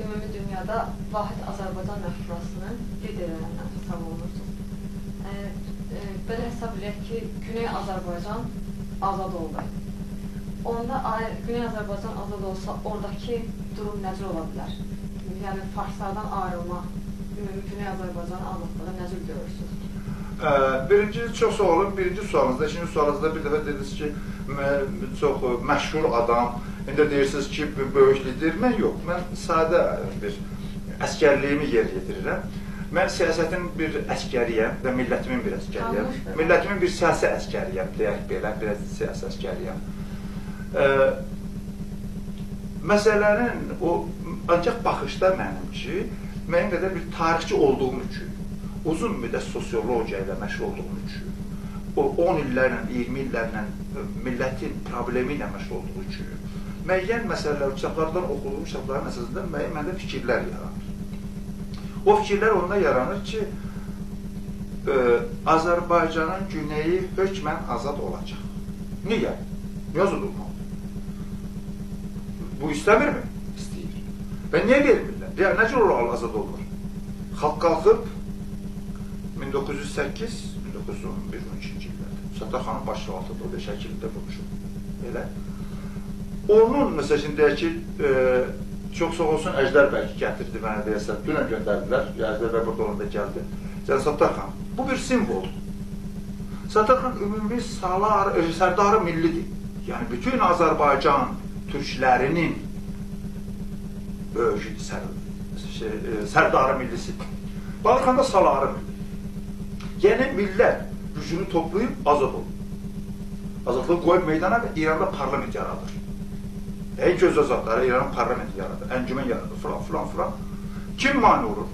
ümumi dünyada Vahid Azərbaycan məfkurasının liderlərindən hesab olunursunuz. Belə hesab eləyək ki, Güney Azərbaycan azad oldu. Onda Güney Azərbaycan azad olsa, oradakı durum nə cür ola bilər? Yəni, farslardan ayrılma, ümumi Güney Azərbaycanın azadlığı nə cür görürsünüz? Birinci, çox sağ olun. Birinci sualınızda, ikinci sualınızda bir dəfə dediniz ki, çox məşhur adam, İndi deyirsiniz ki, böyük lider. Mən yox, mən sadə bir əskərliyimi yer yedirirəm. Mən siyasətin bir əskəriyəm və millətimin bir əskəriyəm. Millətimin bir siyasi əskəriyəm, deyək belə, biraz siyasi əskəriyəm. Məsələnin o, ancaq baxışda mənim ki, müəyyən qədər bir tarixçi olduğum üçün, uzun müddət sosiologiya ilə məşğul olduğum üçün, o 10 illərlə, 20 illərlə millətin problemi ilə məşğul olduğu üçün, müəyyən məsələlər, kitablardan oxuduğum kitabların əsasında müəyyən məndə fikirlər yaranır. O fikirlər onda yaranır ki, Azərbaycanın güneyi hökmən azad olacaq. Niyə? Niyə azad olmalıdır? Bu istəmirmi? İstəyir. Və niyə vermirlər? Yəni, nə cür olar azad olunur? Xalq qalxıb 1908, 1911, 12-ci illərdə Sattar xanın başlığı altında o bir şəkildə vurmuşum. Belə. Onun, məsəl üçün, deyək ki, çox sağ olsun Əjdər bəy gətirdi mənə deyəsən, dünən göndərdilər, Əjdər bəy burada olanda gəldi. Cənab Sattar xan, bu bir simvoldur. Sattar xan ümumi sərdarı millidir. Yəni, bütün Azərbaycan türklərinin böyük sərdarı millisidir. Baqır xan da saları milli. Yəni, millət gücünü toplayıb azad olur. Azadlığı qoyub meydana və İranda parlament yaradır. Ey göz azadları İranın parlamenti yaradır, əncümən yaradır, filan, filan, filan. Kim mane olur?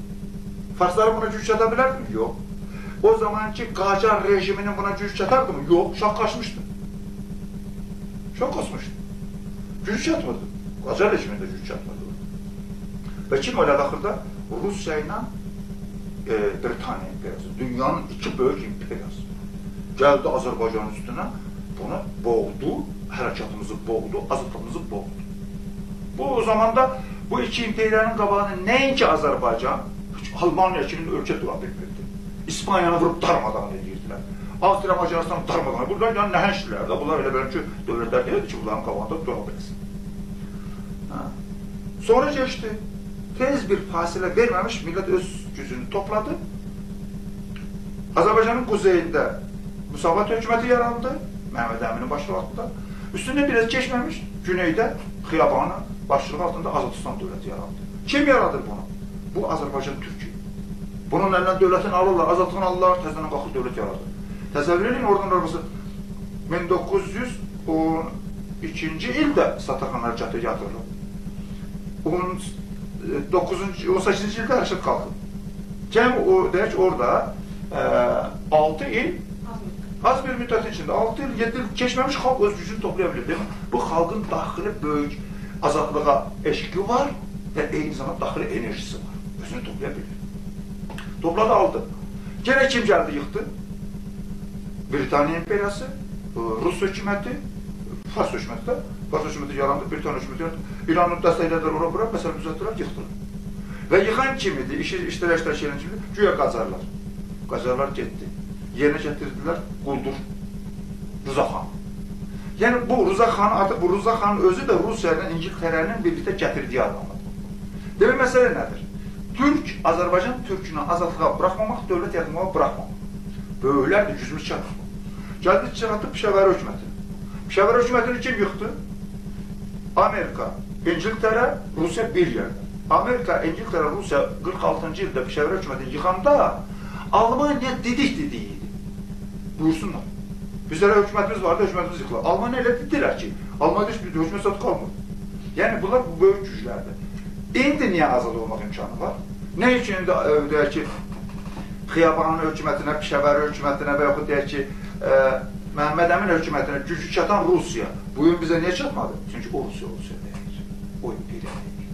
Farsların buna güc çata bilərdimi? Yox. O zamanki Qacar rejiminin buna güc çatardımı? Yox, şah qaçmışdı. Şah qaçmışdı. Güc çatmadı. Qacar rejimində güc çatmadı. Və kim oynadı axırda? Rusiya ilə Britaniya imperiyası. Dünyanın iki böyük imperiyası. Gəldi Azərbaycanın üstünə, bunu boğdu, hərəkatımızı boğdu, azadlığımızı boğdu. Bu o zamanda bu iki imperiyanın qabağını nəinki Azərbaycan, Almaniya kimi ölkə dura bilmirdi. İspaniyanı vurub darmadağın edirdilər. Avstriya, Macaristanı darmadağın. Bunlar yəni nəhəngdilər də, bunlar elə belə ki, dövlətlər deyildi ki, bunların qabağında dura biləsin. Sonra keçdi. Tez bir fasilə verməmiş millət öz gücünü topladı. Azərbaycanın quzeyində Müsavat hökuməti yarandı, Məhəmməd Əminin başlığı altında. Üstündən biraz keçməmiş, güneydə Xiyabanın başlığı altında Azadistan dövləti yarandı. Kim yaradır bunu? Bu Azərbaycan türkü. Bunun əlindən dövlətini alırlar, azadlığını alırlar, təzədən qalxır dövlət yaradır. Təsəvvür edin, oradan arabası 1912-ci ildə Sattar xan hərəkatı yatırılıb. 18-ci ildə hərəkət qalxıb. Cəm o, deyək ki, orada 6 il, az bir müddətin içində 6 il, 7 il keçməmiş xalq öz gücünü toplaya bilir, değil mi? Bu xalqın daxili böyük azadlığa eşqi var və eyni zamanda daxili enerjisi var. Özünü toplaya bilir. Topladı, aldı. Gene kim gəldi, yıxdı? Britaniya imperiyası, Rus hökuməti, Fars hökuməti də. Fars hökuməti yarandı, Britaniya hökuməti yarandı. İranı dəstəklədilər ora-bura, məsələn düzəltdilər, yıxdılar. Və yıxan kim idi? İşi işlərə şeylən kim idi? Güya Qacarlar. Qacarlar getdi. Yerinə gətirdilər quldur Rıza xan. Yəni bu Rıza xanı artıq bu Rıza xanın özü də Rusiya ilə İngiltərənin birlikdə gətirdiyi adamıdır. Demək məsələ nədir? Türk, Azərbaycan türkünü azadlığa buraxmamaq, dövlət yaratmağa buraxmamaq. Böyüklər də gücümüz çatır. Gəldi çatdı Pişəvəri hökuməti. Pişəvəri hökumətini kim yıxdı? Amerika, İngiltərə, Rusiya bir yerdə. Amerika, İngiltərə, Rusiya 46-cı ildə Pişəvəri hökumətini yıxanda Almaniya dedik dediydi. Buyursunlar. Bizlərə hökumətimiz vardı, hökumətimiz yıxılır. Almaniya elə dedilər ki, Almaniyada heç bir hökumət zat qalmır. Yəni bunlar böyük güclərdir. İndi niyə azad olmaq imkanı var? Nə üçün indi deyək ki, Xiyabanın hökumətinə, Pişəvəri hökumətinə və yaxud deyək ki, Məhəmməd Əmin hökumətinə gücü çatan Rusiya. Bugün bizə niyə çatmadı? Çünki o Rusiya, Rusiya deyil. O imperiya deyil.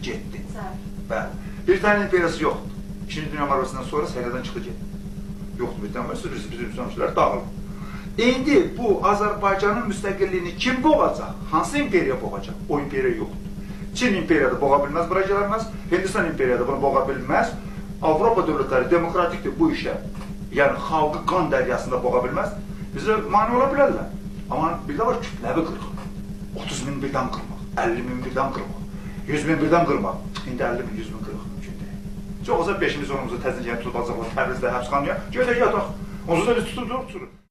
Getdi. Bəli. Britaniya imperiyası yoxdur. İkinci Dünya müharibəsindən sonra səhrədən çıxdı getdi. Yoxdur Britaniya imperiyası, bizim müsəlmanlar dağıldı. İndi bu Azərbaycanın müstəqilliyini kim boğacaq? Hansı imperiya boğacaq? O imperiya yoxdur. Çin imperiyada boğa bilməz, bura gəlməz. Hindistan imperiyada bunu boğa bilməz. Avropa dövlətləri demokratikdir bu işə. Yəni xalqı qan dəryasında boğa bilməz. Bizə mane ola bilərlər. Amma bir də var kütləvi qırğın. 30 min birdən qırmaq, 50 min birdən qırmaq, 100 min birdən qırmaq. İndi 50 min, 100 min qırıq mümkün deyil. Çox olsa 5-imiz 10-umuzu təzən gəlib tutacaqlar Təbrizdə, həbsxanaya. Gedək yataq. Onsuz da biz tutub tuturuq.